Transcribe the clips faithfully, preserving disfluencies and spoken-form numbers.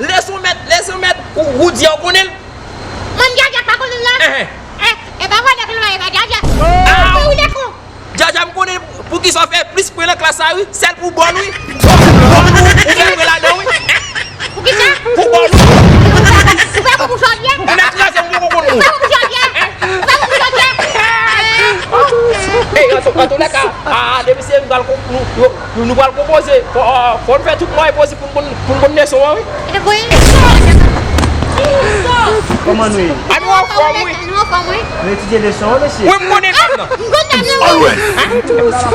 Leson mèt, leson mèt, ou, ou di a, ou konnen l? Mwen, Djadja pa konnen l la. Enhen. Eh, e pa vre, nèg la, e pa Djadja. Ah! Ou lekon. Djadja, m konnen poukisa w fè plis pwen nan klas la, wi. Sèl pou bòl, wi. Bòl ou, ou fè pwen ladan, wi. Poukisa? Pou bòl ou. Ou fè pou, pou jòdiyè? Ou mèt kraze m, ou poko konn moun. Ou fè pou jòdiyè? Ou fè pou jòdiyè? Ey, an tou, an tou lè ka, a, depi se m pral kon-, nou, nou, nou pral konpoze. Fò, fò n fè tout mwayen posib pou n konn, pou n konn leson an, wi. Kòman nou ye? A, nou anfòm, wi. Nou anfòm, wi. Nou etidye leson an, mesye. Wi, m konnen m ap nan. M konn nan, non.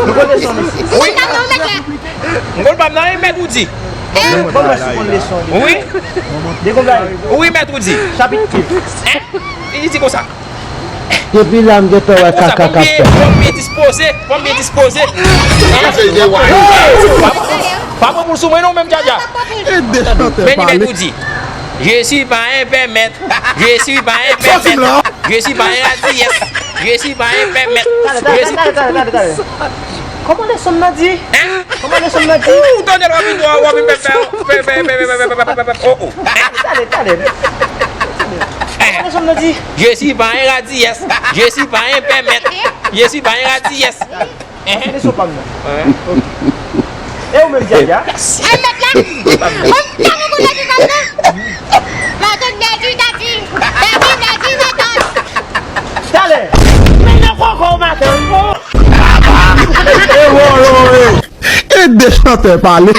Nou konn leson, mesye. Wi. M konn nan, non, mèt la. M konn pa m nan, e mèt ou di. Bon, mèt ou konn leson an. Wi. Dekonm la. Wi, mèt ou di. Chapit. Hein? Li di konsa. Depi la, m gentan wè kaka k ap fèt. Fò m byen dispoze, fò m byen dispoze. Pa pran boul sou mwen non, menm Djadja. Men li mèt ou di. Je suis pas un père mèt. Je suis pas un père mèt. Je suis pas un radiyès. Je suis pas un père mèt. Talè, talè, talè, talè, talè, talè. Kòman leson nan di? Hein? Kòman leson nan di? Ou tande l w ap vin, w ap vin fè, fè, fè, fè, oh, oh. Talè, talè. Kòman leson nan di? Je suis pas un radiyès. Je suis pas un père mèt. Je suis pas un radiyès. Enhen. Leson pa m nan. Ok. E ou menm, Djadja? Ay, mèt la. Mwen, m pa konn leson pa m nan. Madanm Dadi, Dadi. Dadi, Dadi, madanm. Talè. Men nan koko, madanm. E wolo, e. E de chantè pale.